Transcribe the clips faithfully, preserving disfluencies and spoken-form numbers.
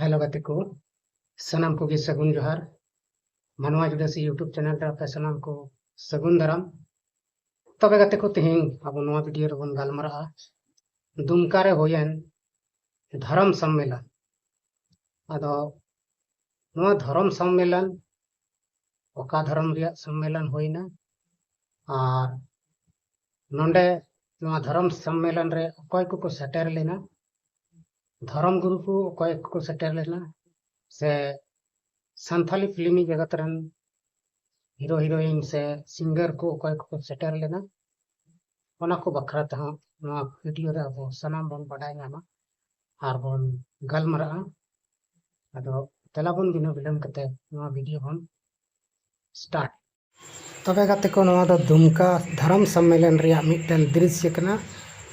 Hello ᱜᱟᱛᱮ ᱠᱚ, ᱥᱟᱱᱟᱢ ᱠᱚᱜᱮ ᱥᱟᱹᱜᱩᱱ ᱡᱚᱦᱟᱨ᱾ ᱢᱟᱱᱣᱟ ᱡᱩᱰᱟᱹᱥᱤ YouTube ᱪᱮᱱᱮᱞ ᱨᱮ ᱟᱯᱮ ᱥᱟᱱᱟᱢ ᱠᱚ ᱥᱟᱹᱜᱩᱱ ᱫᱟᱨᱟᱢ᱾ ᱛᱚᱵᱮ ᱜᱟᱛᱮ ᱠᱚ, ᱛᱮᱦᱮᱧ ᱟᱵᱚ ᱱᱚᱣᱟ ᱵᱷᱤᱰᱤᱭᱳ ᱨᱮᱵᱚᱱ ᱜᱟᱞᱢᱟᱨᱟᱜᱼᱟ ᱫᱩᱢᱠᱟ ᱨᱮ ᱦᱩᱭᱮᱱ ᱫᱷᱚᱨᱚᱢ ᱥᱚᱢᱢᱮᱞᱚᱱ᱾ ᱟᱫᱚ ᱱᱚᱣᱟ ᱫᱷᱚᱨᱚᱢ ᱥᱚᱢᱢᱮᱞᱚᱱ ᱚᱠᱟ ᱫᱷᱚᱨᱚᱢ ᱨᱮᱭᱟᱜ ᱥᱚᱢᱢᱮᱞᱚᱱ ᱦᱩᱭᱱᱟ, ᱟᱨ ᱱᱚᱰᱮ ᱱᱚᱣᱟ ᱫᱷᱚᱨᱚᱢ ᱥᱚᱢᱢᱮᱞᱚᱱ ᱨᱮ ᱚᱠᱚᱭ ᱠᱚᱠᱚ ᱥᱮᱴᱮᱨ ᱞᱮᱱᱟ, ᱫᱷᱚᱨᱚᱢ ᱜᱩᱨᱩ ᱠᱚ ᱚᱠᱚᱭ ᱠᱚᱠᱚ ᱥᱮᱴᱮᱨ ᱞᱮᱱᱟ, ᱥᱮ ᱥᱟᱱᱛᱷᱟᱞᱤ ᱯᱷᱤᱞᱢᱤ ᱡᱚᱜᱚᱛ ᱨᱮᱱ ᱦᱤᱨᱳ ᱦᱤᱨᱳᱭᱤᱱ ᱥᱮ ᱥᱤᱝᱜᱟᱨ ᱠᱚ ᱚᱠᱚᱭ ᱠᱚᱠᱚ ᱥᱮᱴᱮᱨ ᱞᱮᱱᱟ, ᱚᱱᱟ ᱠᱚ ᱵᱟᱠᱷᱨᱟ ᱛᱮᱦᱚᱸ ᱱᱚᱣᱟ ᱵᱷᱤᱰᱤᱭᱳ ᱨᱮ ᱟᱵᱚ ᱥᱟᱱᱟᱢ ᱵᱚᱱ ᱵᱟᱰᱟᱭ ᱧᱟᱢᱟ ᱟᱨ ᱵᱚᱱ ᱜᱟᱞᱢᱟᱨᱟᱜᱼᱟ᱾ ᱟᱫᱚ ᱫᱮᱞᱟ ᱵᱚᱱ ᱵᱤᱱᱟᱹ ᱵᱤᱞᱚᱢ ᱠᱟᱛᱮ ᱱᱚᱣᱟ ᱵᱷᱤᱰᱤᱭᱳ ᱵᱚᱱ ᱥᱴᱟᱨᱴ᱾ ᱛᱚᱵᱮ ᱜᱟᱛᱮ ᱠᱚ, ᱱᱚᱣᱟ ᱫᱚ ᱫᱩᱢᱠᱟ ᱫᱷᱚᱨᱚᱢ ᱥᱚᱢᱢᱮᱞᱚᱱ ᱨᱮᱭᱟᱜ ᱢᱤᱫᱴᱮᱱ ᱫᱨᱤᱥᱭᱚ ᱠᱟᱱᱟ᱾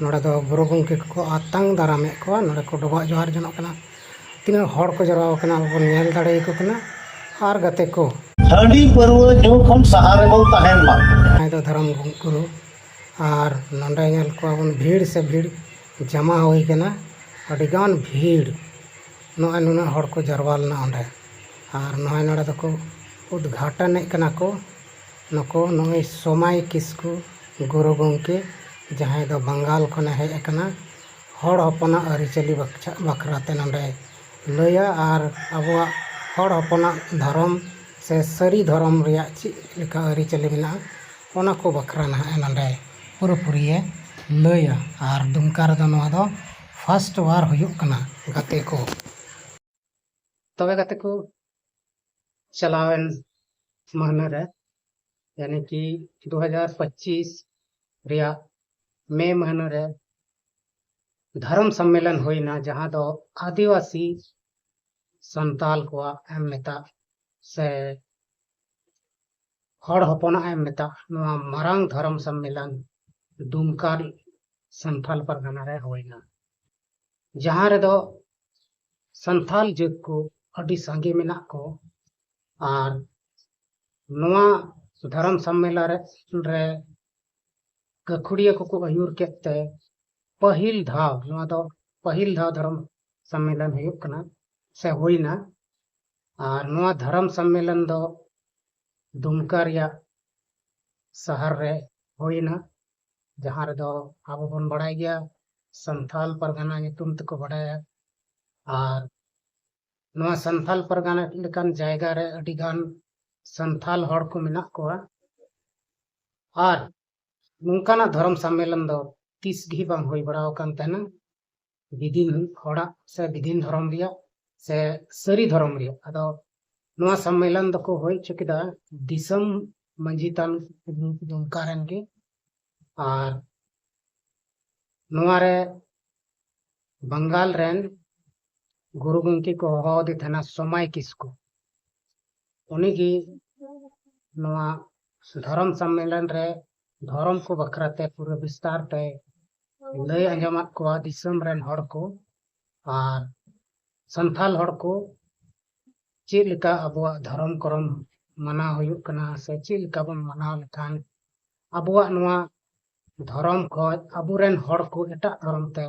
ᱱᱚᱰᱮ ᱫᱚ ᱜᱩᱨᱩ ᱜᱚᱢᱠᱮ ᱠᱚᱠᱚ ᱟᱛᱟᱝ ᱫᱟᱨᱟᱢᱮᱫ ᱠᱚᱣᱟ, ᱱᱚᱰᱮ ᱠᱚ ᱰᱚᱵᱚᱜ ᱡᱚᱦᱟᱨ ᱡᱚᱱᱚᱜ ᱠᱟᱱᱟ᱾ ᱛᱤᱱᱟᱹᱜ ᱦᱚᱲ ᱠᱚ ᱡᱟᱨᱣᱟ ᱟᱠᱟᱱᱟ, ᱟᱵᱚ ᱵᱚᱱ ᱧᱮᱞ ᱫᱟᱲᱮᱭᱟᱠᱚ ᱠᱟᱱᱟ᱾ ᱟᱨ ᱜᱟᱛᱮ ᱠᱚ, ᱦᱟᱺᱰᱤ ᱯᱟᱹᱨᱣᱟᱹ ᱧᱩ ᱠᱷᱚᱱ ᱥᱟᱦᱟ ᱨᱮᱵᱚᱱ ᱛᱟᱦᱮᱱ ᱢᱟ᱾ ᱡᱟᱦᱟᱸᱭ ᱫᱚ ᱫᱷᱚᱨᱚᱢ ᱜᱩᱨᱩ, ᱟᱨ ᱱᱚᱰᱮ ᱧᱮᱞ ᱠᱚᱣᱟ ᱵᱚᱱ ᱵᱷᱤᱲ ᱥᱮ ᱵᱷᱤᱲ ᱡᱟᱢᱟ ᱦᱩᱭ ᱠᱟᱱᱟ, ᱟᱹᱰᱤᱜᱟᱱ ᱵᱷᱤᱲ᱾ ᱱᱚᱜᱼᱚᱭ ᱱᱩᱱᱟᱹᱜ ᱦᱚᱲ ᱠᱚ ᱡᱟᱨᱣᱟ ᱞᱮᱱᱟ ᱚᱸᱰᱮ᱾ ᱟᱨ ᱱᱚᱜᱼᱚᱭ ᱱᱚᱰᱮ ᱫᱚᱠᱚ ᱩᱫᱽᱜᱷᱟᱴᱚᱱᱮᱫ ᱠᱟᱱᱟ ᱠᱚ ᱱᱩᱠᱩ, ᱱᱩᱭ ᱥᱚᱢᱟᱭ ᱠᱤᱥᱠᱩ ᱜᱩᱨᱩ ᱜᱚᱢᱠᱮ, ᱡᱟᱦᱟᱸᱭ ᱫᱚ ᱵᱟᱝᱜᱟᱞ ᱠᱷᱚᱱᱮ ᱦᱮᱡ ᱟᱠᱟᱱᱟ᱾ ᱦᱚᱲ ᱦᱚᱯᱚᱱᱟᱜ ᱟᱹᱨᱤᱪᱟᱹᱞᱤ ᱵᱟᱠᱷᱪᱟ-, ᱵᱟᱠᱷᱨᱟ ᱛᱮ ᱱᱚᱰᱮᱭ ᱞᱟᱹᱭᱟ ᱟᱨ ᱟᱵᱚᱣᱟᱜ ᱦᱚᱲ ᱦᱚᱯᱚᱱᱟᱜ ᱫᱷᱚᱨᱚᱢ ᱥᱮ ᱥᱟᱹᱨᱤ ᱫᱷᱚᱨᱚᱢ ᱨᱮᱭᱟᱜ ᱪᱮᱫ ᱞᱮᱠᱟ ᱟᱹᱨᱤᱪᱟᱹᱞᱤ ᱢᱮᱱᱟᱜᱼᱟ, ᱚᱱᱟ ᱠᱚ ᱵᱟᱠᱷᱨᱟ ᱱᱟᱦᱟᱜ ᱮ ᱱᱚᱰᱮ ᱯᱩᱨᱟᱹᱯᱩᱨᱤᱭᱮ ᱞᱟᱹᱭᱟ᱾ ᱟᱨ ᱫᱩᱢᱠᱟ ᱨᱮᱫᱚ ᱱᱚᱣᱟ ᱫᱚ ᱯᱷᱟᱥᱴ ᱵᱟᱨ ᱦᱩᱭᱩᱜ ᱠᱟᱱᱟ ᱜᱟᱛᱮ ᱠᱚ᱾ ᱛᱚᱵᱮ ᱜᱟᱛᱮ ᱠᱚ, ᱪᱟᱞᱟᱣᱮᱱ ᱢᱟᱹᱦᱱᱟᱹ ᱨᱮ, ᱭᱟᱱᱤ ᱠᱤ ᱫᱩ ᱦᱟᱡᱟᱨ ᱯᱚᱸᱪᱤᱥ ᱨᱮᱭᱟᱜ ᱢᱮ ᱢᱟᱹᱦᱱᱟᱹ ᱨᱮ ᱫᱷᱚᱨᱚᱢ ᱥᱚᱢᱢᱮᱞᱚᱱ ᱦᱩᱭᱱᱟ, ᱡᱟᱦᱟᱸ ᱫᱚ ᱟᱹᱫᱤᱵᱟᱹᱥᱤ ᱥᱟᱱᱛᱟᱞ ᱠᱚᱣᱟᱜ ᱮᱢ ᱢᱮᱛᱟᱜ ᱥᱮ ᱦᱚᱲ ᱦᱚᱯᱚᱱᱟᱜ ᱮᱢ ᱢᱮᱛᱟᱜ, ᱱᱚᱣᱟ ᱢᱟᱨᱟᱝ ᱫᱷᱚᱨᱚᱢ ᱥᱚᱢᱢᱮᱞᱚᱱ ᱫᱩᱢᱠᱟ ᱥᱟᱱᱛᱟᱞ ᱯᱟᱨᱜᱟᱱᱟ ᱨᱮ ᱦᱩᱭᱱᱟ, ᱡᱟᱦᱟᱸ ᱨᱮᱫᱚ ᱥᱟᱱᱛᱟᱞ ᱡᱟᱹᱛ ᱠᱚ ᱟᱹᱰᱤ ᱥᱟᱸᱜᱮ ᱢᱮᱱᱟᱜ ᱠᱚ᱾ ᱟᱨ ᱱᱚᱣᱟ ᱫᱷᱚᱨᱚᱢ ᱥᱚᱢᱢᱮᱞᱚᱱ ᱨᱮ, ᱨᱮ ᱜᱟᱹᱠᱷᱩᱲᱤᱭᱟᱹ ᱠᱚᱠᱚ ᱟᱹᱭᱩᱨ ᱠᱮᱫ ᱛᱮ ᱯᱟᱹᱦᱤᱞ ᱫᱷᱟᱣ, ᱱᱚᱣᱟ ᱫᱚ ᱯᱟᱹᱦᱤᱞ ᱫᱷᱟᱣ ᱫᱷᱚᱨᱚᱢ ᱥᱚᱢᱢᱮᱞᱚᱱ ᱦᱩᱭᱩᱜ ᱠᱟᱱᱟ᱾ ᱥᱮ ᱦᱩᱭᱱᱟ᱾ ᱟᱨ ᱱᱚᱣᱟ ᱫᱷᱚᱨᱚᱢ ᱥᱚᱢᱢᱮᱞᱚᱱ ᱫᱚ ᱫᱩᱢᱠᱟ ᱨᱮᱭᱟᱜ ᱥᱟᱦᱟᱨ ᱨᱮ ᱦᱩᱭᱱᱟ, ᱡᱟᱦᱟᱸ ᱨᱮᱫᱚ ᱟᱵᱚ ᱵᱚᱱ ᱵᱟᱲᱟᱭ ᱜᱮᱭᱟ, ᱥᱟᱱᱛᱟᱞ ᱯᱟᱨᱜᱟᱱᱟ ᱧᱩᱛᱩᱢ ᱛᱮᱠᱚ ᱵᱟᱲᱟᱭᱟ᱾ ᱟᱨ ᱱᱚᱣᱟ ᱥᱟᱱᱛᱟᱞ ᱯᱟᱨᱜᱟᱱᱟ ᱞᱮᱠᱟᱱ ᱡᱟᱭᱜᱟ ᱨᱮ ᱟᱹᱰᱤ ᱜᱟᱱ ᱥᱟᱱᱛᱟᱞ ᱦᱚᱲ ᱠᱚ ᱢᱮᱱᱟᱜ ᱠᱚᱣᱟ᱾ ᱟᱨ ᱱᱚᱝᱠᱟᱱᱟᱜ ᱫᱷᱚᱨᱚᱢ ᱥᱚᱢᱢᱮᱞᱚᱱ ᱫᱚ ᱛᱤᱥ ᱜᱮ ᱵᱟᱝ ᱦᱩᱭ ᱵᱟᱲᱟ ᱟᱠᱟᱱ ᱛᱟᱦᱮᱱᱟ, ᱵᱤᱫᱤᱱ ᱦᱚᱲᱟᱜ ᱥᱮ ᱵᱤᱫᱤᱱ ᱫᱷᱚᱨᱚᱢ ᱨᱮᱭᱟᱜ ᱥᱮ ᱥᱟᱹᱨᱤ ᱫᱷᱚᱨᱚᱢ ᱨᱮᱭᱟᱜ᱾ ᱟᱫᱚ ᱱᱚᱣᱟ ᱥᱚᱢᱢᱮᱞᱚᱱ ᱫᱚᱠᱚ ᱦᱩᱭ ᱦᱚᱪᱚ ᱠᱮᱫᱟ ᱫᱤᱥᱚᱢ ᱢᱟᱹᱡᱷᱤ ᱛᱷᱟᱱ ᱫᱩᱢᱠᱟ ᱨᱮᱱ ᱜᱮ᱾ ᱟᱨ ᱱᱚᱣᱟ ᱨᱮ ᱵᱟᱝᱜᱟᱞ ᱨᱮᱱ ᱜᱩᱨᱩ ᱜᱚᱢᱠᱮ ᱠᱚ ᱦᱚᱦᱚ ᱟᱫᱮ ᱛᱟᱦᱮᱱᱟ ᱥᱚᱢᱟᱭ ᱠᱤᱥᱠᱩ᱾ ᱩᱱᱤᱜᱮ ᱱᱚᱣᱟ ᱫᱷᱚᱨᱚᱢ ᱥᱚᱢᱢᱮᱞᱚᱱ ᱨᱮ ᱫᱷᱚᱨᱚᱢ ᱠᱚ ᱵᱟᱠᱷᱨᱟ ᱛᱮ ᱯᱩᱨᱟᱹ ᱵᱤᱥᱛᱟᱨ ᱛᱮ ᱞᱟᱹᱭ ᱟᱸᱡᱚᱢᱟᱫ ᱠᱚᱣᱟ ᱫᱤᱥᱚᱢ ᱨᱮᱱ ᱦᱚᱲ ᱠᱚ᱾ ᱟᱨ ᱥᱟᱱᱛᱟᱞ ᱦᱚᱲ ᱠᱚ ᱪᱮᱫ ᱞᱮᱠᱟ ᱟᱵᱚᱣᱟᱜ ᱫᱷᱚᱨᱚᱢ ᱠᱚᱨᱚᱢ ᱢᱟᱱᱟᱣ ᱦᱩᱭᱩᱜ ᱠᱟᱱᱟ, ᱥᱮ ᱪᱮᱫ ᱞᱮᱠᱟ ᱵᱚᱱ ᱢᱟᱱᱟᱣ ᱞᱮᱠᱷᱟᱱ ᱟᱵᱚᱣᱟᱜ ᱱᱚᱣᱟ ᱫᱷᱚᱨᱚᱢ ᱠᱷᱚᱡ ᱟᱵᱚᱨᱮᱱ ᱦᱚᱲ ᱠᱚ ᱮᱴᱟᱜ ᱫᱷᱚᱨᱚᱢ ᱛᱮ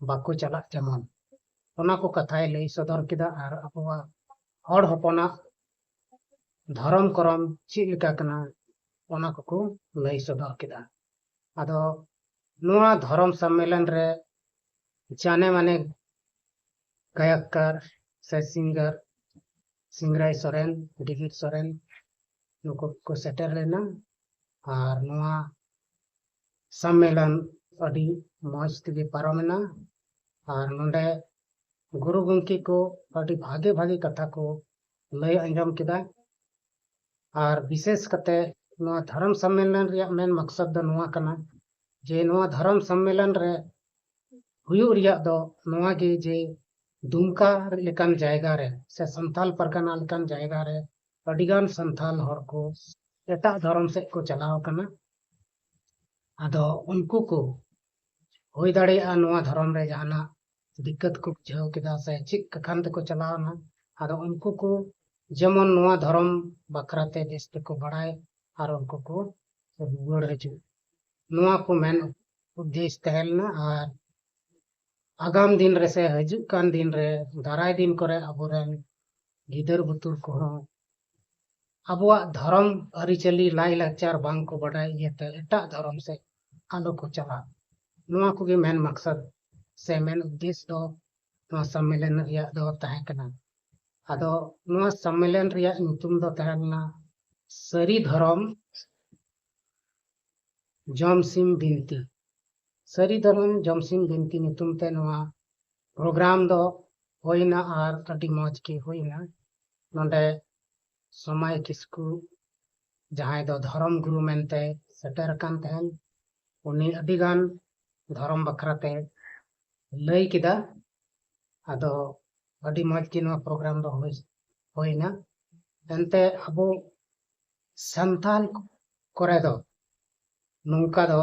ᱵᱟᱠᱚ ᱪᱟᱞᱟᱜ ᱡᱮᱢᱚᱱ, ᱚᱱᱟ ᱠᱚ ᱠᱟᱛᱷᱟᱭ ᱞᱟᱹᱭ ᱥᱚᱫᱚᱨ ᱠᱮᱫᱟ᱾ ᱟᱨ ᱟᱵᱚᱣᱟᱜ ᱦᱚᱲ ᱦᱚᱯᱚᱱᱟᱜ ᱫᱷᱚᱨᱚᱢ ᱠᱚᱨᱚᱢ ᱪᱮᱫ ᱞᱮᱠᱟ ᱠᱟᱱᱟ, ᱚᱱᱟ ᱠᱚᱠᱚ ᱞᱟᱹᱭ ᱥᱚᱫᱚᱨ ᱠᱮᱫᱟ᱾ ᱟᱫᱚ ᱱᱚᱣᱟ ᱫᱷᱚᱨᱚᱢ ᱥᱚᱢᱢᱮᱞᱚᱱ ᱨᱮ ᱡᱟᱱᱮ ᱢᱟᱱᱮ ᱜᱟᱭᱚᱠᱠᱟᱨ ᱥᱮ ᱥᱤᱝᱜᱟᱨ ᱥᱤᱝᱨᱟᱭ ᱥᱚᱨᱮᱱ, ᱰᱤᱵᱤᱨ ᱥᱚᱨᱮᱱ, ᱱᱩᱠᱩ ᱠᱚ ᱥᱮᱴᱮᱨ ᱞᱮᱱᱟ᱾ ᱟᱨ ᱱᱚᱣᱟ ᱥᱚᱢᱢᱮᱞᱚᱱ ᱟᱹᱰᱤ ᱢᱚᱡᱽ ᱛᱮᱜᱮ ᱯᱟᱨᱚᱢᱮᱱᱟ᱾ ᱟᱨ ᱱᱚᱰᱮ ᱜᱩᱨᱩ ᱜᱚᱢᱠᱮ ᱠᱚ ᱟᱹᱰᱤ ᱵᱷᱟᱜᱮ ᱵᱷᱟᱜᱮ ᱠᱟᱛᱷᱟ ᱠᱚ ᱞᱟᱹᱭ ᱟᱸᱡᱚᱢ ᱠᱮᱫᱟ᱾ ᱟᱨ ᱵᱤᱥᱮᱥ ᱠᱟᱛᱮ ᱱᱚᱣᱟ ᱫᱷᱚᱨᱚᱢ ᱥᱚᱢᱢᱮᱞᱚᱱ ᱨᱮᱭᱟᱜ ᱢᱮᱱ ᱢᱚᱠᱥᱚᱫ ᱫᱚ ᱱᱚᱣᱟ ᱠᱟᱱᱟ ᱡᱮ ᱱᱚᱣᱟ ᱫᱷᱚᱨᱚᱢ ᱥᱚᱢᱢᱮᱞᱚᱱ ᱨᱮ ᱦᱩᱭᱩᱜ ᱨᱮᱭᱟᱜ ᱫᱚ ᱱᱚᱣᱟ ᱜᱮ ᱡᱮ ᱫᱩᱢᱠᱟ ᱞᱮᱠᱟᱱ ᱡᱟᱭᱜᱟ ᱨᱮ ᱥᱮ ᱥᱟᱱᱛᱟᱞ ᱯᱟᱨᱜᱟᱱᱟ ᱞᱮᱠᱟᱱ ᱡᱟᱭᱜᱟ ᱨᱮ ᱟᱹᱰᱤᱜᱟᱱ ᱥᱟᱱᱛᱟᱞ ᱦᱚᱲ ᱠᱚ ᱮᱴᱟᱜ ᱫᱷᱚᱨᱚᱢ ᱥᱮᱫ ᱠᱚ ᱪᱟᱞᱟᱣ ᱟᱠᱟᱱᱟ᱾ ᱟᱫᱚ ᱩᱱᱠᱩ ᱠᱚ ᱦᱩᱭ ᱫᱟᱲᱮᱭᱟᱜᱼᱟ ᱱᱚᱣᱟ ᱫᱷᱚᱨᱚᱢ ᱨᱮ ᱡᱟᱦᱟᱱᱟᱜ ᱫᱤᱠᱠᱟᱛ ᱠᱚ ᱵᱩᱡᱷᱟᱹᱣ ᱠᱮᱫᱟ ᱥᱮ ᱪᱮᱫ ᱠᱟᱠᱷᱟᱱ ᱛᱮᱠᱚ ᱪᱟᱞᱟᱣ ᱮᱱᱟ᱾ ᱟᱫᱚ ᱩᱱᱠᱩ ᱠᱚ ᱡᱮᱢᱚᱱ ᱱᱚᱣᱟ ᱫᱷᱚᱨᱚᱢ ᱵᱟᱠᱷᱨᱟ ᱛᱮ ᱵᱮᱥ ᱛᱮᱠᱚ ᱵᱟᱲᱟᱭ ᱟᱨ ᱩᱱᱠᱩ ᱠᱚ ᱨᱩᱣᱟᱹᱲ ᱦᱤᱡᱩᱜ, ᱱᱚᱣᱟ ᱠᱚ ᱢᱮᱱ ᱩᱫᱽᱫᱮᱥ ᱛᱟᱦᱮᱸ ᱞᱮᱱᱟ᱾ ᱟᱨ ᱟᱜᱟᱢ ᱫᱤᱱ ᱨᱮ ᱥᱮ ᱦᱤᱡᱩᱜ ᱠᱟᱱ ᱫᱤᱱ ᱨᱮ, ᱫᱟᱨᱟᱭ ᱫᱤᱱ ᱠᱚᱨᱮ ᱟᱵᱚᱨᱮᱱ ᱜᱤᱫᱟᱹᱨ ᱵᱩᱛᱩᱨ ᱠᱚᱦᱚᱸ ᱟᱵᱚᱣᱟᱜ ᱫᱷᱚᱨᱚᱢ ᱟᱹᱨᱤᱪᱟᱹᱞᱤ ᱞᱟᱭᱼᱞᱟᱠᱪᱟᱨ ᱵᱟᱝ ᱠᱚ ᱵᱟᱰᱟᱭ ᱤᱭᱟᱹᱛᱮ ᱮᱴᱟᱜ ᱫᱷᱚᱨᱚᱢ ᱥᱮᱫ ᱟᱞᱚ ᱠᱚ ᱪᱟᱞᱟᱜ᱾ ᱱᱚᱣᱟ ᱠᱚᱜᱮ ᱢᱮᱱ ᱢᱟᱠᱥᱚᱫ ᱥᱮ ᱢᱮᱱ ᱩᱫᱽᱫᱮᱥ ᱫᱚ ᱱᱚᱣᱟ ᱥᱚᱢᱢᱮᱞᱚᱱ ᱨᱮᱭᱟᱜ ᱫᱚ ᱛᱟᱦᱮᱸ ᱠᱟᱱᱟ᱾ ᱟᱫᱚ ᱱᱚᱣᱟ ᱥᱚᱢᱢᱮᱞᱚᱱ ᱨᱮᱭᱟᱜ ᱧᱩᱛᱩᱢ ᱫᱚ ᱛᱟᱦᱮᱸ ᱞᱮᱱᱟ ᱥᱟᱹᱨᱤ ᱫᱷᱚᱨᱚᱢ ᱡᱚᱢᱥᱤᱢ ᱵᱤᱱᱛᱤ᱾ ᱥᱟᱹᱨᱤ ᱫᱷᱚᱨᱚᱢ ᱡᱚᱢᱥᱤᱢ ᱵᱤᱱᱛᱤ ᱧᱩᱛᱩᱢ ᱛᱮ ᱱᱚᱣᱟ ᱯᱨᱳᱜᱨᱟᱢ ᱫᱚ ᱦᱩᱭᱱᱟ ᱟᱨ ᱟᱹᱰᱤ ᱢᱚᱡᱽ ᱜᱮ ᱦᱩᱭᱱᱟ᱾ ᱱᱚᱰᱮ ᱥᱚᱢᱟᱭ ᱠᱤᱥᱠᱩ, ᱡᱟᱦᱟᱸᱭ ᱫᱚ ᱫᱷᱚᱨᱚᱢ ᱜᱩᱨᱩ ᱢᱮᱱᱛᱮ ᱥᱮᱴᱮᱨ ᱟᱠᱟᱱ ᱛᱟᱦᱮᱱ, ᱩᱱᱤ ᱟᱹᱰᱤᱜᱟᱱ ᱫᱷᱚᱨᱚᱢ ᱵᱟᱠᱷᱨᱟ ᱛᱮ ᱞᱟᱹᱭ ᱠᱮᱫᱟ᱾ ᱟᱫᱚ ᱟᱹᱰᱤ ᱢᱚᱡᱽ ᱜᱮ ᱱᱚᱣᱟ ᱯᱨᱳᱜᱨᱟᱢ ᱫᱚ ᱦᱩᱭ ᱦᱩᱭᱱᱟ᱾ ᱮᱱᱛᱮ ᱟᱵᱚ ᱥᱟᱱᱛᱟᱞ ᱠᱚᱨᱮ ᱫᱚ ᱱᱚᱝᱠᱟ ᱫᱚ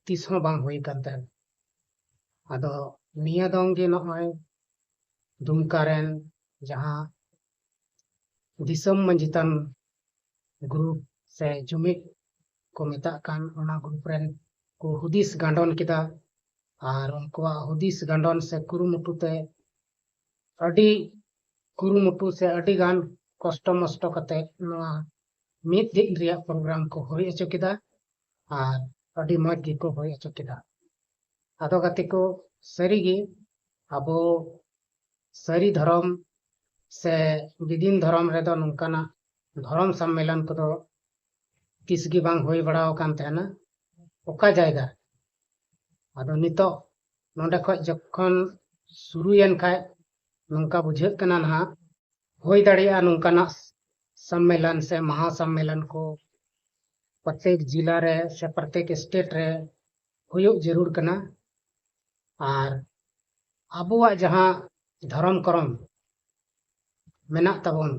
ᱛᱤᱥ ᱦᱚᱸ ᱵᱟᱝ ᱦᱩᱭ ᱟᱠᱟᱱ ᱛᱟᱦᱮᱸᱫ᱾ ᱟᱫᱚ ᱱᱤᱭᱟᱹ ᱫᱚᱝ ᱜᱮ ᱱᱚᱜᱼᱚᱭ ᱫᱩᱢᱠᱟ ᱨᱮᱱ ᱡᱟᱦᱟᱸ ᱫᱤᱥᱚᱢ ᱢᱟᱹᱡᱷᱤ ᱛᱷᱟᱱ ᱜᱨᱩᱯ ᱥᱮ ᱡᱩᱢᱤᱫ ᱠᱚ ᱢᱮᱛᱟᱜ ᱠᱟᱱ, ᱚᱱᱟ ᱜᱨᱩᱯ ᱨᱮᱱ ᱠᱚ ᱦᱩᱫᱤᱥ ᱜᱟᱸᱰᱚᱱ ᱠᱮᱫᱟ᱾ ᱟᱨ ᱩᱱᱠᱩᱣᱟᱜ ᱦᱩᱫᱤᱥ ᱜᱟᱸᱰᱚᱱ ᱥᱮ ᱠᱩᱨᱩᱢᱩᱴᱩ ᱛᱮ ᱟᱹᱰᱤ ᱠᱩᱨᱩᱢᱩᱴᱩ ᱥᱮ ᱟᱹᱰᱤ ᱜᱟᱱ ᱠᱚᱥᱴᱚ ᱢᱚᱥᱴᱚ ᱠᱟᱛᱮ ᱱᱚᱣᱟ ᱢᱤᱫ ᱫᱤᱱ ᱨᱮᱭᱟᱜ ᱯᱨᱳᱜᱨᱟᱢ ᱠᱚ ᱦᱩᱭ ᱦᱚᱪᱚ ᱠᱮᱫᱟ᱾ ᱟᱨ ᱟᱹᱰᱤ ᱢᱚᱡᱽ ᱜᱮᱠᱚ ᱦᱩᱭ ᱦᱚᱪᱚ ᱠᱮᱫᱟ᱾ ᱟᱫᱚ ᱜᱟᱛᱮ ᱠᱚ, ᱥᱟᱹᱨᱤᱜᱮ ᱟᱵᱚ ᱥᱟᱹᱨᱤ ᱫᱷᱚᱨᱚᱢ ᱥᱮ ᱵᱤᱫᱤᱱ ᱫᱷᱚᱨᱚᱢ ᱨᱮᱫᱚ ᱱᱚᱝᱠᱟᱱᱟᱜ ᱫᱷᱚᱨᱚᱢ ᱥᱚᱢᱢᱮᱞᱚᱱ ᱠᱚᱫᱚ ᱛᱤᱥ ᱜᱮ ᱵᱟᱝ ᱦᱩᱭ ᱵᱟᱲᱟ ᱟᱠᱟᱱ ᱛᱟᱦᱮᱱᱟ ᱚᱠᱟ ᱡᱟᱭᱜᱟ ᱨᱮ᱾ ᱟᱫᱚ ᱱᱤᱛᱚᱜ ᱱᱚᱰᱮ ᱠᱷᱚᱡ ᱡᱚᱠᱷᱚᱱ ᱥᱩᱨᱩᱭᱮᱱ ᱠᱷᱟᱡ, ᱱᱚᱝᱠᱟ ᱵᱩᱡᱷᱟᱹᱜ ᱠᱟᱱᱟ ᱱᱟᱦᱟᱜ, ᱦᱩᱭ ᱫᱟᱲᱮᱭᱟᱜᱼᱟ ᱱᱚᱝᱠᱟᱱᱟᱜ ᱥᱚᱢᱢᱮᱞᱚᱱ ᱥᱮ ᱢᱟᱦᱟ ᱥᱚᱢᱢᱮᱞᱚᱱ ᱠᱚ ᱯᱨᱚᱛᱮᱠ ᱡᱤᱞᱟ ᱨᱮ ᱥᱮ ᱯᱨᱚᱛᱮᱠ ᱥᱴᱮᱴ ᱨᱮ ᱦᱩᱭᱩᱜ ᱡᱟᱹᱨᱩᱲ ᱠᱟᱱᱟ᱾ ᱟᱨ ᱟᱵᱚᱣᱟᱜ ᱡᱟᱦᱟᱸ ᱫᱷᱚᱨᱚᱢ ᱠᱚᱨᱚᱢ ᱢᱮᱱᱟᱜ ᱛᱟᱵᱚᱱ,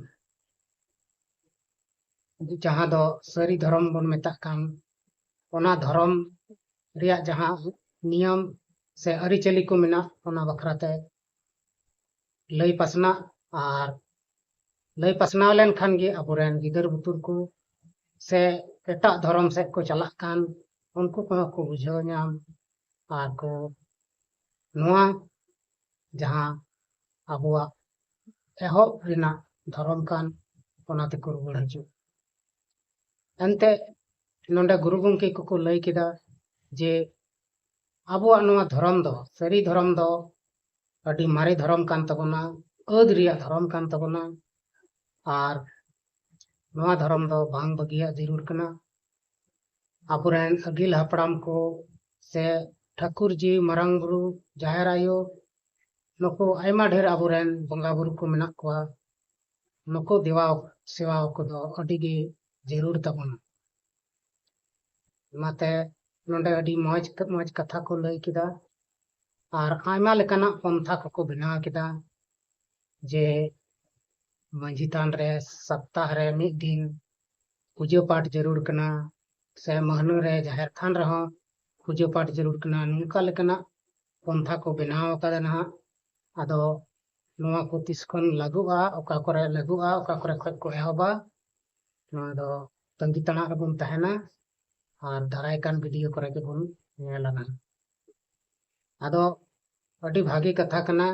ᱡᱟᱦᱟᱸ ᱫᱚ ᱥᱟᱹᱨᱤ ᱫᱷᱚᱨᱚᱢ ᱵᱚᱱ ᱢᱮᱛᱟᱜ ᱠᱟᱱ, ᱚᱱᱟ ᱫᱷᱚᱨᱚᱢ ᱨᱮᱭᱟᱜ ᱡᱟᱦᱟᱸ ᱱᱤᱭᱚᱢ ᱥᱮ ᱟᱹᱨᱤᱪᱟᱹᱞᱤ ᱠᱚ ᱢᱮᱱᱟᱜ, ᱚᱱᱟ ᱵᱟᱠᱷᱨᱟ ᱛᱮ ᱞᱟᱹᱭ ᱯᱟᱥᱱᱟᱜ ᱟᱨ ᱞᱟᱹᱭ ᱯᱟᱥᱱᱟᱣ ᱞᱮᱱᱠᱷᱟᱱ ᱜᱮ ᱟᱵᱚᱨᱮᱱ ᱜᱤᱫᱟᱹᱨ ᱵᱩᱛᱩᱨ ᱠᱚ ᱥᱮ ᱮᱴᱟᱜ ᱫᱷᱚᱨᱚᱢ ᱥᱮᱫ ᱠᱚ ᱪᱟᱞᱟᱜ ᱠᱟᱱ, ᱩᱱᱠᱩ ᱠᱚᱦᱚᱸ ᱠᱚ ᱵᱩᱡᱷᱟᱹᱣ ᱧᱟᱢ ᱟᱨ ᱠᱚ ᱱᱚᱣᱟ ᱡᱟᱦᱟᱸ ᱟᱵᱚᱣᱟᱜ ᱮᱦᱚᱵ ᱨᱮᱱᱟᱜ ᱫᱷᱚᱨᱚᱢ ᱠᱟᱱ, ᱚᱱᱟ ᱛᱮᱠᱚ ᱨᱩᱣᱟᱹᱲ ᱦᱤᱡᱩᱜ᱾ ᱮᱱᱛᱮ ᱱᱚᱰᱮ ᱜᱩᱨᱩ ᱜᱚᱢᱠᱮ ᱠᱚᱠᱚ ᱞᱟᱹᱭ ᱠᱮᱫᱟ ᱡᱮ ᱟᱵᱚᱣᱟᱜ ᱱᱚᱣᱟ ᱫᱷᱚᱨᱚᱢ ᱫᱚ, ᱥᱟᱹᱨᱤ ᱫᱷᱚᱨᱚᱢ ᱫᱚ ᱟᱹᱰᱤ ᱢᱟᱨᱮ ᱫᱷᱚᱨᱚᱢ ᱠᱟᱱ ᱛᱟᱵᱚᱱᱟ, ᱟᱹᱫ ᱨᱮᱭᱟᱜ ᱫᱷᱚᱨᱚᱢ ᱠᱟᱱ ᱛᱟᱵᱚᱱᱟ᱾ ᱟᱨ ᱱᱚᱣᱟ ᱫᱷᱚᱨᱚᱢ ᱫᱚ ᱵᱟᱝ ᱵᱟᱹᱜᱤᱭᱟᱜ ᱡᱟᱹᱨᱩᱲ ᱠᱟᱱᱟ᱾ ᱟᱵᱚᱨᱮᱱ ᱟᱹᱜᱤᱞ ᱦᱟᱯᱲᱟᱢ ᱠᱚ ᱥᱮ ᱴᱷᱟᱹᱠᱩᱨ ᱡᱤ, ᱢᱟᱨᱟᱝ ᱵᱩᱨᱩ, ᱡᱟᱦᱮᱨ ᱟᱭᱳ, ᱱᱩᱠᱩ ᱟᱭᱢᱟ ᱰᱷᱮᱨ ᱟᱵᱚᱨᱮᱱ ᱵᱚᱸᱜᱟ ᱵᱩᱨᱩ ᱠᱚ ᱢᱮᱱᱟᱜ ᱠᱚᱣᱟ᱾ ᱱᱩᱠᱩ ᱫᱮᱵᱟ ᱥᱮᱵᱟ ᱠᱚᱫᱚ ᱟᱹᱰᱤ ᱜᱮ ᱡᱟᱹᱨᱩᱲ ᱛᱟᱵᱚᱱᱟ᱾ ᱚᱱᱟᱛᱮ ᱱᱚᱰᱮ ᱟᱹᱰᱤ ᱢᱚᱡᱽ, ᱢᱚᱡᱽ ᱠᱟᱛᱷᱟ ᱠᱚ ᱞᱟᱹᱭ ᱠᱮᱫᱟ᱾ ᱟᱨ ᱟᱭᱢᱟ ᱞᱮᱠᱟᱱᱟᱜ ᱯᱚᱱᱛᱷᱟ ᱠᱚᱠᱚ ᱵᱮᱱᱟᱣ ᱠᱮᱫᱟ, ᱡᱮ ᱢᱟᱹᱡᱷᱤ ᱛᱷᱟᱱ ᱨᱮ ᱥᱚᱯᱛᱟᱦ ᱨᱮ ᱢᱤᱫ ᱫᱤᱱ ᱯᱩᱡᱟᱹ ᱯᱟᱴ ᱡᱟᱹᱨᱩᱲ ᱠᱟᱱᱟ, ᱥᱮ ᱢᱟᱹᱦᱱᱟᱹ ᱨᱮ ᱡᱟᱦᱮᱨ ᱛᱷᱟᱱ ᱨᱮᱦᱚᱸ ᱯᱩᱡᱟᱹ ᱯᱟᱴ ᱡᱟᱹᱨᱩᱲ ᱠᱟᱱᱟ᱾ ᱱᱚᱝᱠᱟ ᱞᱮᱠᱟᱱᱟᱜ ᱯᱚᱱᱛᱷᱟ ᱠᱚ ᱵᱮᱱᱟᱣ ᱟᱠᱟᱫᱟ ᱱᱟᱦᱟᱜ᱾ ᱟᱫᱚ ᱱᱚᱣᱟ ᱠᱚ ᱛᱤᱥ ᱠᱷᱚᱱ ᱞᱟᱹᱜᱩᱜᱼᱟ, ᱚᱠᱟ ᱠᱚᱨᱮ ᱞᱟᱹᱜᱩᱜᱼᱟ, ᱚᱠᱟ ᱠᱚᱨᱮ ᱠᱷᱚᱡ ᱠᱚ ᱮᱦᱚᱵᱟ, ᱱᱚᱣᱟ ᱫᱚ ᱛᱟᱺᱜᱤ ᱛᱟᱲᱟᱜ ᱨᱮᱵᱚᱱ ᱛᱟᱦᱮᱱᱟ᱾ ᱟᱨ ᱫᱟᱨᱟᱭ ᱠᱟᱱ ᱵᱷᱤᱰᱤᱭᱳ ᱠᱚᱨᱮ ᱜᱮᱵᱚᱱ ᱧᱮᱞᱟ ᱱᱟᱦᱟᱜ᱾ ᱟᱫᱚ ᱟᱹᱰᱤ ᱵᱷᱟᱹᱜᱤ ᱠᱟᱛᱷᱟ ᱠᱟᱱᱟ,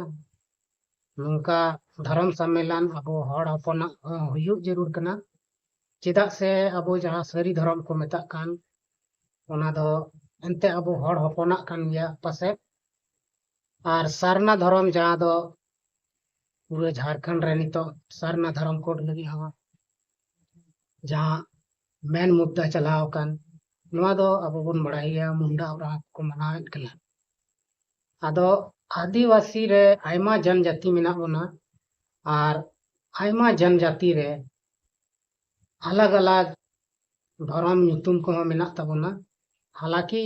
ᱱᱚᱝᱠᱟ ᱫᱷᱚᱨᱚᱢ ᱥᱚᱢᱢᱮᱞᱚᱱ ᱟᱵᱚ ᱦᱚᱲ ᱦᱚᱯᱚᱱᱟᱜ ᱦᱚᱸ ᱦᱩᱭᱩᱜ ᱡᱟᱹᱨᱩᱲ ᱠᱟᱱᱟ᱾ ᱪᱮᱫᱟᱜ ᱥᱮ ᱟᱵᱚ ᱡᱟᱦᱟᱸ ᱥᱟᱹᱨᱤ ᱫᱷᱚᱨᱚᱢ ᱠᱚ ᱢᱮᱛᱟᱜ ᱠᱟᱱ, ᱚᱱᱟ ᱫᱚ ᱮᱱᱛᱮ ᱟᱵᱚ ᱦᱚᱲ ᱦᱚᱯᱚᱱᱟᱜ ᱠᱟᱱ ᱜᱮᱭᱟ ᱯᱟᱥᱮᱡ᱾ ᱟᱨ ᱥᱟᱨᱱᱟ ᱫᱷᱚᱨᱚᱢ, ᱡᱟᱦᱟᱸ ᱫᱚ ᱯᱩᱨᱟᱹ ᱡᱷᱟᱲᱠᱷᱚᱸᱰ ᱨᱮ ᱱᱤᱛᱚᱜ ᱥᱟᱨᱱᱟ ᱫᱷᱚᱨᱚᱢ ᱠᱳᱰ ᱞᱟᱹᱜᱤᱫ ᱦᱚᱸ ᱡᱟᱦᱟᱸ ᱢᱮᱱ ᱢᱩᱫᱽᱫᱟ ᱪᱟᱞᱟᱣ ᱟᱠᱟᱱ, ᱱᱚᱣᱟ ᱫᱚ ᱟᱵᱚ ᱵᱚᱱ ᱵᱟᱲᱟᱭ ᱜᱮᱭᱟ, ᱢᱩᱱᱰᱟ ᱳᱨᱟᱸᱣ ᱠᱚ ᱢᱟᱱᱟᱣᱮᱫ ᱠᱟᱱᱟ᱾ ᱟᱫᱚ ᱟᱹᱫᱤᱵᱟᱹᱥᱤ ᱨᱮ ᱟᱭᱢᱟ ᱡᱚᱱᱡᱟᱹᱛᱤ ᱢᱮᱱᱟᱜ ᱵᱚᱱᱟ, ᱟᱨ ᱟᱭᱢᱟ ᱡᱚᱱᱡᱟᱹᱛᱤ ᱨᱮ ᱟᱞᱟᱜᱽ ᱟᱞᱟᱜᱽ ᱫᱷᱚᱨᱚᱢ ᱧᱩᱛᱩᱢ ᱠᱚᱦᱚᱸ ᱢᱮᱱᱟᱜ ᱛᱟᱵᱚᱱᱟ᱾ ᱦᱟᱞᱟᱠᱤ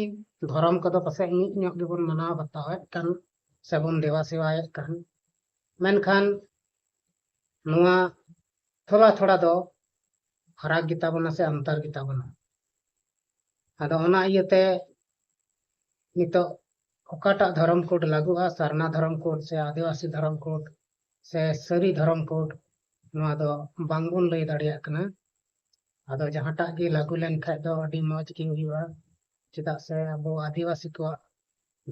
ᱫᱷᱚᱨᱚᱢ ᱠᱚᱫᱚ ᱯᱟᱥᱮᱡ ᱢᱤᱫ ᱧᱚᱜ ᱜᱮᱵᱚᱱ ᱢᱟᱱᱟᱣ ᱵᱟᱛᱟᱣᱮᱫ ᱠᱟᱱ ᱥᱮᱵᱚᱱ ᱫᱮᱵᱟ ᱥᱮᱵᱟᱭᱮᱫ ᱠᱟᱱ, ᱢᱮᱱᱠᱷᱟᱱ ᱱᱚᱣᱟ ᱛᱷᱚᱲᱟ ᱛᱷᱚᱲᱟ ᱫᱚ ᱯᱷᱟᱨᱟᱠ ᱜᱮᱛᱟ ᱵᱚᱱᱟ ᱥᱮ ᱚᱱᱛᱚᱨ ᱜᱮᱛᱟ ᱵᱚᱱᱟ᱾ ᱟᱫᱚ ᱚᱱᱟ ᱤᱭᱟᱹᱛᱮ ᱱᱤᱛᱚᱜ ᱚᱠᱟᱴᱟᱜ ᱫᱷᱚᱨᱚᱢ ᱠᱳᱰ ᱞᱟᱹᱜᱩᱜᱼᱟ, ᱥᱟᱨᱱᱟ ᱫᱷᱚᱨᱚᱢ ᱠᱳᱰ ᱥᱮ ᱟᱹᱫᱤᱵᱟᱹᱥᱤ ᱫᱷᱚᱨᱚᱢ ᱠᱳᱰ ᱥᱮ ᱥᱟᱹᱨᱤ ᱫᱷᱚᱨᱚᱢ ᱠᱳᱰ, ᱱᱚᱣᱟ ᱫᱚ ᱵᱟᱝᱵᱚᱱ ᱞᱟᱹᱭ ᱫᱟᱲᱮᱭᱟᱜ ᱠᱟᱱᱟ᱾ ᱟᱫᱚ ᱡᱟᱦᱟᱸᱴᱟᱜ ᱜᱮ ᱞᱟᱹᱜᱩ ᱞᱮᱱᱠᱷᱟᱡ ᱫᱚ ᱟᱹᱰᱤ ᱢᱚᱡᱽ ᱜᱮ ᱦᱩᱭᱩᱜᱼᱟ, ᱪᱮᱫᱟᱜ ᱥᱮ ᱟᱵᱚ ᱟᱹᱫᱤᱵᱟᱹᱥᱤ ᱠᱚᱣᱟᱜ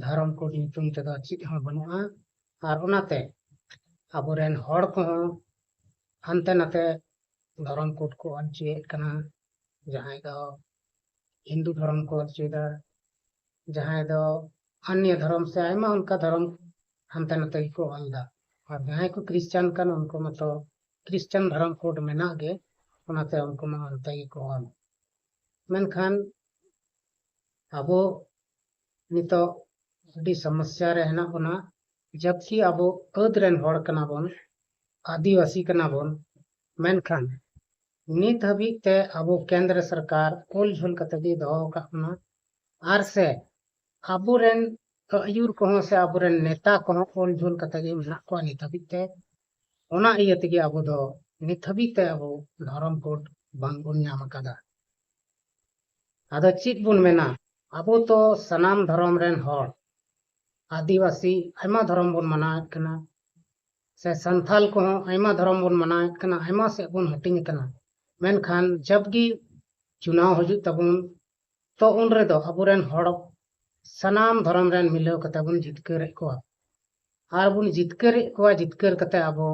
ᱫᱷᱚᱨᱚᱢ ᱠᱳᱰ ᱧᱩᱛᱩᱢ ᱛᱮᱫᱚ ᱪᱮᱫ ᱦᱚᱸ ᱵᱟᱹᱱᱩᱜᱼᱟ᱾ ᱟᱨ ᱚᱱᱟᱛᱮ ᱟᱵᱚᱨᱮᱱ ᱦᱚᱲ ᱠᱚᱦᱚᱸ ᱦᱟᱱᱛᱮ ᱱᱟᱛᱮ ᱫᱷᱚᱨᱚᱢ ᱠᱳᱰ ᱠᱚ ᱚᱞ ᱦᱚᱪᱚᱭᱮᱫ ᱠᱟᱱᱟ᱾ ᱡᱟᱦᱟᱸᱭ ᱫᱚ ᱦᱤᱱᱫᱩ ᱫᱷᱚᱨᱚᱢ ᱠᱚ ᱚᱞ ᱦᱚᱪᱚᱭᱮᱫᱟ, ᱡᱟᱦᱟᱸᱭ ᱫᱚ ᱟᱱᱭᱚ ᱫᱷᱚᱨᱚᱢ ᱥᱮ ᱟᱭᱢᱟ ᱚᱱᱠᱟ ᱫᱷᱚᱨᱚᱢ ᱦᱟᱱᱛᱮ ᱱᱟᱛᱮ ᱜᱮᱠᱚ ᱚᱞ ᱮᱫᱟ᱾ ᱟᱨ ᱡᱟᱦᱟᱸᱭ ᱠᱚ ᱠᱷᱨᱤᱥᱪᱟᱱ ᱠᱟᱱ, ᱩᱱᱠᱩ ᱢᱟᱛᱚ ᱠᱷᱨᱤᱥᱪᱟᱱ ᱫᱷᱚᱨᱚᱢ ᱠᱳᱰ ᱢᱮᱱᱟᱜ ᱜᱮ, ᱚᱱᱟᱛᱮ ᱩᱱᱠᱩ ᱢᱟ ᱚᱱᱛᱮ ᱜᱮᱠᱚ ᱚᱞ᱾ ᱢᱮᱱᱠᱷᱟᱱ ᱟᱵᱚ ᱱᱤᱛᱚᱜ ᱟᱹᱰᱤ ᱥᱚᱢᱚᱥᱥᱟ ᱨᱮ ᱦᱮᱱᱟᱜ ᱵᱚᱱᱟ, ᱡᱟᱵᱠᱤ ᱟᱵᱚ ᱟᱹᱫ ᱨᱮᱱ ᱦᱚᱲ ᱠᱟᱱᱟ ᱵᱚᱱ, ᱟᱹᱫᱤᱵᱟᱹᱥᱤ ᱠᱟᱱᱟ ᱵᱚᱱ, ᱢᱮᱱᱠᱷᱟᱱ ᱱᱤᱛ ᱦᱟᱹᱵᱤᱡ ᱛᱮ ᱟᱵᱚ ᱠᱮᱱᱫᱨᱚ ᱥᱚᱨᱠᱟᱨ ᱚᱞ ᱡᱷᱩᱞ ᱠᱟᱛᱮ ᱜᱮ ᱫᱚᱦᱚ ᱟᱠᱟᱫ ᱵᱚᱱᱟ᱾ ᱟᱨ ᱥᱮ ᱟᱵᱚᱨᱮᱱ ᱟᱹᱭᱩᱨ ᱠᱚᱦᱚᱸ ᱥᱮ ᱟᱵᱚᱨᱮᱱ ᱱᱮᱛᱟ ᱠᱚᱦᱚᱸ ᱚᱞ ᱡᱷᱩᱞ ᱠᱟᱛᱮ ᱜᱮ ᱢᱮᱱᱟᱜ ᱠᱚᱣᱟ ᱱᱤᱛ ᱦᱟᱹᱵᱤᱡ ᱛᱮ᱾ ᱚᱱᱟ ᱤᱭᱟᱹ ᱛᱮᱜᱮ ᱟᱵᱚ ᱫᱚ ᱱᱤᱛ ᱦᱟᱹᱵᱤᱡ ᱛᱮ ᱟᱵᱚ ᱫᱷᱚᱨᱚᱢ ᱠᱳᱰ ᱵᱟᱝᱵᱚᱱ ᱧᱟᱢ ᱟᱠᱟᱫᱟ᱾ ᱟᱫᱚ ᱪᱮᱫ ᱵᱚᱱ ᱢᱮᱱᱟ, ᱟᱵᱚ ᱛᱚ ᱥᱟᱱᱟᱢ ᱫᱷᱚᱨᱚᱢ ᱨᱮᱱ ᱦᱚᱲ, ᱟᱹᱫᱤᱵᱟᱹᱥᱤ ᱟᱭᱢᱟ ᱫᱷᱚᱨᱚᱢ ᱵᱚᱱ ᱢᱟᱱᱟᱣᱮᱫ ᱠᱟᱱᱟ, ᱥᱮ ᱥᱟᱱᱛᱷᱟᱞ ᱠᱚᱦᱚᱸ ᱟᱭᱢᱟ ᱫᱷᱚᱨᱚᱢ ᱵᱚᱱ ᱢᱟᱱᱟᱣᱮᱫ ᱠᱟᱱᱟ, ᱟᱭᱢᱟ ᱥᱮᱫ ᱵᱚᱱ ᱦᱟᱹᱴᱤᱧ ᱟᱠᱟᱱᱟ᱾ ᱢᱮᱱᱠᱷᱟᱱ ᱡᱟᱵᱜᱮ ᱪᱩᱱᱟᱣ ᱦᱤᱡᱩᱜ ᱛᱟᱵᱚᱱ, ᱛᱚ ᱩᱱ ᱨᱮᱫᱚ ᱟᱵᱚᱨᱮᱱ ᱦᱚᱲ ᱥᱟᱱᱟᱢ ᱫᱷᱚᱨᱚᱢ ᱨᱮᱱ ᱢᱤᱞᱟᱹᱣ ᱠᱟᱛᱮ ᱵᱚᱱ ᱡᱤᱛᱠᱟᱹᱨᱮᱫ ᱠᱚᱣᱟ᱾ ᱟᱨ ᱵᱚᱱ ᱡᱤᱛᱠᱟᱹᱨᱮᱫ ᱠᱚᱣᱟ, ᱡᱤᱛᱠᱟᱹᱨ ᱠᱟᱛᱮ ᱟᱵᱚ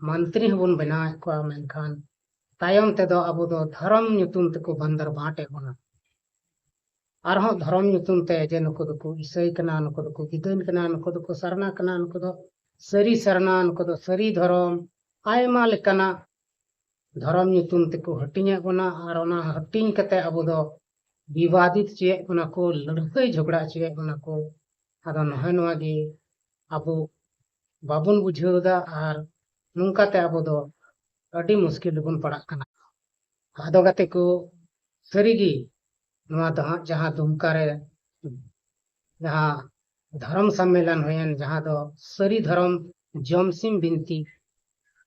ᱢᱚᱱᱛᱨᱤ ᱦᱚᱸᱵᱚᱱ ᱵᱮᱱᱟᱣᱮᱫ ᱠᱚᱣᱟ᱾ ᱢᱮᱱᱠᱷᱟᱱ ᱛᱟᱭᱚᱢ ᱛᱮᱫᱚ ᱟᱵᱚ ᱫᱚ ᱫᱷᱚᱨᱚᱢ ᱧᱩᱛᱩᱢ ᱛᱮᱠᱚ ᱵᱟᱱᱫᱟᱨ ᱵᱟᱸᱴᱮᱫ ᱵᱚᱱᱟ᱾ ᱟᱨᱦᱚᱸ ᱫᱷᱚᱨᱚᱢ ᱧᱩᱛᱩᱢ ᱛᱮ ᱡᱮ ᱱᱩᱠᱩ ᱫᱚᱠᱚ ᱤᱥᱟᱹᱭ ᱠᱟᱱᱟ, ᱱᱩᱠᱩ ᱫᱚᱠᱚ ᱜᱤᱫᱟᱹᱧ ᱠᱟᱱᱟ, ᱱᱩᱠᱩ ᱫᱚᱠᱚ ᱥᱟᱨᱱᱟ ᱠᱟᱱᱟ, ᱱᱩᱠᱩ ᱫᱚ ᱥᱟᱹᱨᱤ ᱥᱟᱨᱱᱟ, ᱱᱩᱠᱩ ᱫᱚ ᱥᱟᱹᱨᱤ ᱫᱷᱚᱨᱚᱢ, ᱟᱭᱢᱟ ᱞᱮᱠᱟᱱᱟᱜ ᱫᱷᱚᱨᱚᱢ ᱧᱩᱛᱩᱢ ᱛᱮᱠᱚ ᱦᱟᱹᱴᱤᱧᱮᱫ ᱵᱚᱱᱟ᱾ ᱟᱨ ᱚᱱᱟ ᱦᱟᱹᱴᱤᱧ ᱠᱟᱛᱮ ᱟᱵᱚ ᱫᱚ ᱵᱤᱵᱟᱫᱤᱛ ᱦᱚᱪᱚᱭᱮᱫ ᱵᱚᱱᱟ ᱠᱚ, ᱞᱟᱹᱲᱦᱟᱹᱭ ᱡᱷᱚᱜᱽᱲᱟ ᱦᱚᱪᱚᱭᱮᱫ ᱵᱚᱱᱟ ᱠᱚ᱾ ᱟᱫᱚ ᱱᱚᱜᱼᱚᱭ ᱱᱚᱣᱟ ᱜᱮ ᱟᱵᱚ ᱵᱟᱵᱚᱱ ᱵᱩᱡᱷᱟᱹᱣ ᱮᱫᱟ᱾ ᱟᱨ ᱱᱚᱝᱠᱟᱛᱮ ᱟᱵᱚ ᱫᱚ ᱟᱹᱰᱤ ᱢᱩᱥᱠᱤᱞ ᱨᱮᱵᱚᱱ ᱯᱟᱲᱟᱜ ᱠᱟᱱᱟ᱾ ᱟᱫᱚ ᱜᱟᱛᱮ ᱠᱚ, ᱥᱟᱹᱨᱤᱜᱮ ᱱᱚᱣᱟ ᱫᱚ ᱦᱟᱸᱜ ᱡᱟᱦᱟᱸ ᱫᱩᱢᱠᱟ ᱨᱮ ᱡᱟᱦᱟᱸ ᱫᱷᱚᱨᱚᱢ ᱥᱚᱢᱢᱮᱞᱚᱱ ᱦᱩᱭᱮᱱ, ᱡᱟᱦᱟᱸ ᱫᱚ ᱥᱟᱹᱨᱤ ᱫᱷᱚᱨᱚᱢ ᱡᱚᱢᱥᱤᱢ ᱵᱤᱱᱛᱤ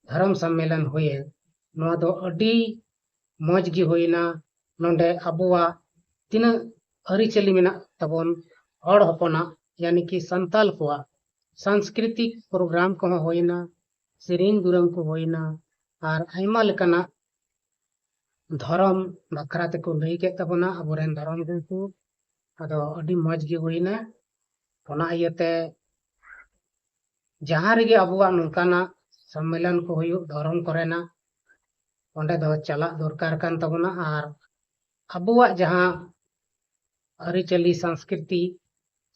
ᱫᱷᱚᱨᱚᱢ ᱥᱚᱢᱢᱮᱞᱚᱱ ᱦᱩᱭᱮᱱ, ᱱᱚᱣᱟ ᱫᱚ ᱟᱹᱰᱤ ᱢᱚᱡᱽ ᱜᱮ ᱦᱩᱭᱱᱟ᱾ ᱱᱚᱰᱮ ᱟᱵᱚᱣᱟᱜ ᱛᱤᱱᱟᱹᱜ ᱟᱹᱨᱤᱪᱟᱹᱞᱤ ᱢᱮᱱᱟᱜ ᱛᱟᱵᱚᱱ ᱦᱚᱲ ᱦᱚᱯᱚᱱᱟᱜ, ᱭᱟᱱᱤ ᱠᱤ ᱥᱟᱱᱛᱟᱞ ᱠᱚᱣᱟᱜ ᱥᱟᱝᱥᱠᱨᱤᱛᱤᱠ ᱯᱨᱳᱜᱨᱟᱢ ᱠᱚᱦᱚᱸ ᱦᱩᱭᱱᱟ, ᱥᱮᱨᱮᱧ ᱫᱩᱨᱟᱹᱝ ᱠᱚ ᱦᱩᱭᱱᱟ, ᱟᱨ ᱟᱭᱢᱟ ᱞᱮᱠᱟᱱᱟᱜ ᱫᱷᱚᱨᱚᱢ ᱵᱟᱠᱷᱨᱟ ᱛᱮᱠᱚ ᱞᱟᱹᱭ ᱠᱮᱫ ᱛᱟᱵᱚᱱᱟ ᱟᱵᱚᱨᱮᱱ ᱫᱷᱚᱨᱚᱢ ᱜᱩᱨᱩ ᱠᱚ᱾ ᱟᱫᱚ ᱟᱹᱰᱤ ᱢᱚᱡᱽ ᱜᱮ ᱦᱩᱭᱱᱟ᱾ ᱚᱱᱟ ᱤᱭᱟᱹᱛᱮ ᱡᱟᱦᱟᱸ ᱨᱮᱜᱮ ᱟᱵᱚᱣᱟᱜ ᱱᱚᱝᱠᱟᱱᱟᱜ ᱥᱚᱢᱢᱮᱞᱚᱱ ᱠᱚ ᱦᱩᱭᱩᱜ, ᱫᱷᱚᱨᱚᱢ ᱠᱚᱨᱮᱱᱟᱜ, ᱚᱸᱰᱮ ᱫᱚ ᱪᱟᱞᱟᱜ ᱫᱚᱨᱠᱟᱨ ᱠᱟᱱ ᱛᱟᱵᱚᱱᱟ᱾ ᱟᱨ ᱟᱵᱚᱣᱟᱜ ᱡᱟᱦᱟᱸ ᱟᱹᱨᱤᱪᱟᱹᱞᱤ, ᱥᱚᱝᱥᱠᱨᱤᱛᱤ,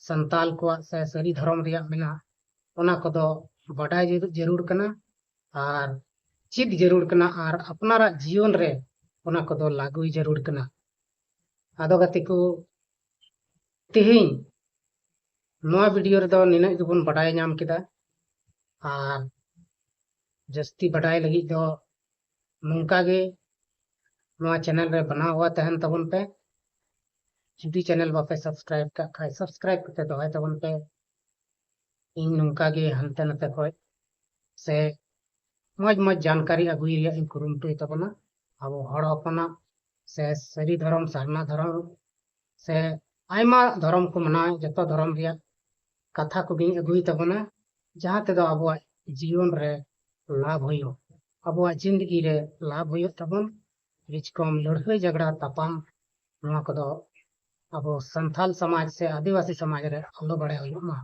ᱥᱟᱱᱛᱟᱞ ᱠᱚᱣᱟᱜ ᱥᱮ ᱥᱟᱹᱨᱤ ᱫᱷᱚᱨᱚᱢ ᱨᱮᱭᱟᱜ ᱢᱮᱱᱟᱜᱼᱟ, ᱚᱱᱟ ᱠᱚᱫᱚ ᱵᱟᱰᱟᱭ ᱡᱟᱹᱨᱩ-, ᱡᱟᱹᱨᱩᱲ ᱠᱟᱱᱟ᱾ ᱟᱨ ᱪᱮᱫ ᱡᱟᱹᱨᱩᱲ ᱠᱟᱱᱟ ᱟᱨ ᱟᱯᱱᱟᱨᱟᱜ ᱡᱤᱭᱚᱱ ᱨᱮ ᱚᱱᱟ ᱠᱚᱫᱚ ᱞᱟᱹᱜᱩᱭ ᱡᱟᱹᱨᱩᱲ ᱠᱟᱱᱟ᱾ ᱟᱫᱚ ᱜᱟᱛᱮ ᱠᱚ, ᱛᱮᱦᱮᱧ ᱱᱚᱣᱟ ᱵᱷᱤᱰᱤᱭᱳ ᱨᱮᱫᱚ ᱱᱤᱱᱟᱹᱜ ᱜᱮᱵᱚᱱ ᱵᱟᱰᱟᱭ ᱧᱟᱢ ᱠᱮᱫᱟ᱾ ᱟᱨ ᱡᱟᱹᱥᱛᱤ ᱵᱟᱰᱟᱭ ᱞᱟᱹᱜᱤᱫ ᱫᱚ ᱱᱚᱝᱠᱟ ᱜᱮ ᱱᱚᱣᱟ ᱪᱮᱱᱮᱞ ᱨᱮ ᱵᱮᱱᱟᱣ ᱦᱩᱭ ᱛᱟᱦᱮᱱ ᱛᱟᱵᱚᱱ ᱯᱮ᱾ ᱡᱩᱫᱤ ᱪᱮᱱᱮᱞ ᱵᱟᱯᱮ ᱥᱟᱵᱥᱠᱨᱟᱭᱤᱵ ᱠᱟᱜ ᱠᱷᱟᱡ, ᱥᱟᱵᱥᱠᱨᱟᱭᱤᱵ ᱠᱟᱛᱮ ᱫᱚᱦᱚᱭ ᱛᱟᱵᱚᱱ ᱯᱮ᱾ ᱤᱧ ᱱᱚᱝᱠᱟ ᱜᱮ ᱦᱟᱱᱛᱮ ᱱᱟᱛᱮ ᱠᱷᱚᱡ ᱥᱮ ᱢᱚᱡᱽ ᱢᱚᱡᱽ ᱡᱟᱱᱠᱟᱨᱤ ᱟᱹᱜᱩᱭ ᱨᱮᱭᱟᱜ ᱤᱧ ᱠᱩᱨᱩᱢᱩᱴᱩᱭ ᱛᱟᱵᱚᱱᱟ᱾ ᱟᱵᱚ ᱦᱚᱲ ᱦᱚᱯᱚᱱᱟᱜ ᱥᱮ ᱥᱟᱹᱨᱤ ᱫᱷᱚᱨᱚᱢ, ᱥᱟᱨᱱᱟ ᱫᱷᱚᱨᱚᱢ ᱥᱮ ᱟᱭᱢᱟ ᱫᱷᱚᱨᱚᱢ ᱠᱚ ᱢᱟᱱᱟᱣ, ᱡᱚᱛᱚ ᱫᱷᱚᱨᱚᱢ ᱨᱮᱭᱟᱜ ᱠᱟᱛᱷᱟ ᱠᱚᱜᱮᱧ ᱟᱹᱜᱩᱭ ᱛᱟᱵᱚᱱᱟ, ᱡᱟᱦᱟᱸ ᱛᱮᱫᱚ ᱟᱵᱚᱣᱟᱜ ᱡᱤᱭᱚᱱ ᱨᱮ ᱞᱟᱵᱷ ᱦᱩᱭᱩᱜ, ᱟᱵᱚᱣᱟᱜ ᱡᱤᱱᱫᱜᱤ ᱨᱮ ᱞᱟᱵᱷ ᱦᱩᱭᱩᱜ ᱛᱟᱵᱚᱱ᱾ ᱵᱤᱪᱠᱚᱢ ᱞᱟᱹᱲᱦᱟᱹᱭ ᱡᱷᱟᱜᱽᱲᱟ ᱛᱟᱯᱟᱢ, ᱱᱚᱣᱟ ᱠᱚᱫᱚ ᱟᱵᱚ ᱥᱟᱱᱛᱟᱞ ᱥᱚᱢᱟᱡᱽ ᱥᱮ ᱟᱹᱫᱤᱵᱟᱹᱥᱤ ᱥᱚᱢᱟᱡᱽ ᱨᱮ ᱟᱞᱚ ᱵᱟᱲᱮ ᱦᱩᱭᱩᱜ ᱢᱟ᱾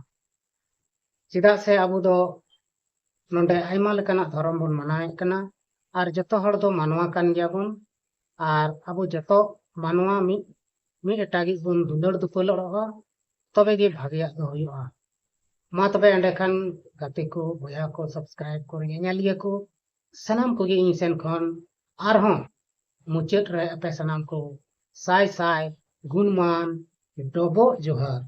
ᱪᱮᱫᱟᱜ ᱥᱮ ᱟᱵᱚ ᱫᱚ ᱱᱚᱰᱮ ᱟᱭᱢᱟ ᱞᱮᱠᱟᱱᱟᱜ ᱫᱷᱚᱨᱚᱢ ᱵᱚᱱ ᱢᱟᱱᱟᱣᱮᱫ ᱠᱟᱱᱟ, ᱟᱨ ᱡᱚᱛᱚ ᱦᱚᱲ ᱫᱚ ᱢᱟᱱᱣᱟ ᱠᱟᱱ ᱜᱮᱭᱟᱵᱚᱱ, ᱟᱨ ᱟᱵᱚ ᱡᱚᱛᱚ ᱢᱟᱱᱣᱟ ᱢᱤᱫ, ᱢᱤᱫ ᱮᱴᱟᱜᱤᱡ ᱵᱚᱱ ᱫᱩᱞᱟᱹᱲ ᱫᱩᱯᱟᱹᱞᱚᱜᱼᱟ, ᱛᱚᱵᱮ ᱜᱮ ᱵᱷᱟᱜᱮᱭᱟᱜ ᱫᱚ ᱦᱩᱭᱩᱜᱼᱟ᱾ ᱢᱟ ᱛᱚᱵᱮ ᱮᱸᱰᱮᱠᱷᱟᱱ ᱜᱟᱛᱮ ᱠᱚ, ᱵᱚᱭᱦᱟ ᱠᱚ, ᱥᱟᱵᱥᱠᱨᱟᱭᱤᱵ ᱠᱚ, ᱧᱮᱧᱮᱞᱤᱭᱟᱹ ᱠᱚ, ᱥᱟᱱᱟᱢ ᱠᱚᱜᱮ ᱤᱧ ᱥᱮᱱ ᱠᱷᱚᱱ ᱟᱨᱦᱚᱸ ᱢᱩᱪᱟᱹᱫ ᱨᱮ ᱟᱯᱮ ᱥᱟᱱᱟᱢ ᱠᱚ ᱥᱟᱭ ᱥᱟᱭ ᱜᱩᱱᱢᱟᱱ ᱰᱚᱵᱚᱜ ᱡᱚᱦᱟᱨ᱾